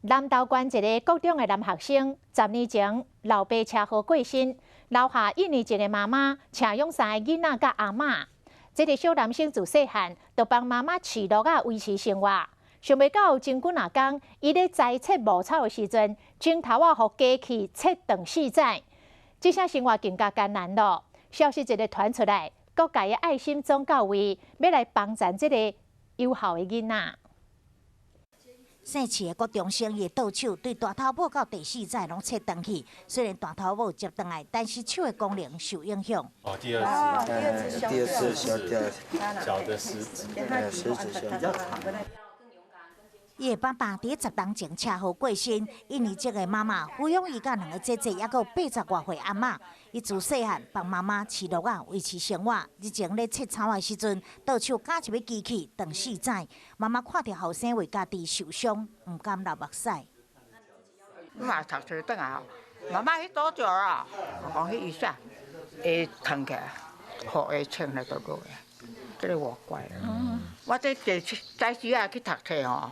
南投縣一个國中的男學生，10年前老爸車禍過身，留下一年前的媽媽，請養三个囡仔佮阿嬤。這个小男生自細漢就幫媽媽飼鹿仔維持生活。想袂到前幾若工，伊咧裁切牧草的時陣，指頭仔予機器切斷四指，這下生活更加艱難囉。消息一个傳出來，各界的愛心總到位，欲來幫贊這个優秀的囡仔。姓池的國中生伊的倒手對大頭拇到第四指攏切斷去，雖然大頭拇接轉來，但是手的功能受影響。哦，第二次，第二次小掉，小的食指，食指小掉。伊的爸爸佇10冬前車禍過身，一年級的媽媽撫養伊佮兩个姐姐，猶閣有80外歲阿嬤。伊自細漢幫媽媽飼鹿仔維持生活。日前咧切草的時陣，倒手絞入去機器斷四指。媽媽看著後生為家己受傷，毋甘流目屎。嘛讀冊轉來，媽媽去倒腳啊？我講去醫生，會疼起來，血會清來就過來，這个活怪。我這坐早時仔去讀冊吼，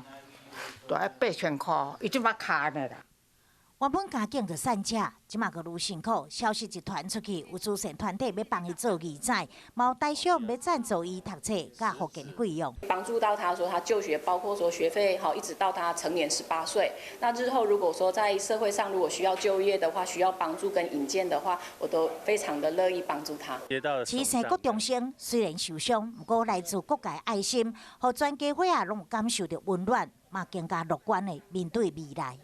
都愛8000箍，伊這馬卡呢啦。原本家境就散赤，這馬閣愈辛苦。消息一傳出去，有慈善團體欲幫伊做義載，嘛有台商欲贊助伊讀冊佮復健費用。幫助到他說他就學，包括說學費好，一直到他成年18歲。那日後如果說在社會上如果需要就業的話，需要幫助跟引薦的話，我都非常的樂意幫助他。市西國中生雖然受傷，毋過來自各界愛心，予全家伙仔攏有感受著溫暖，嘛更加樂觀的面對未來。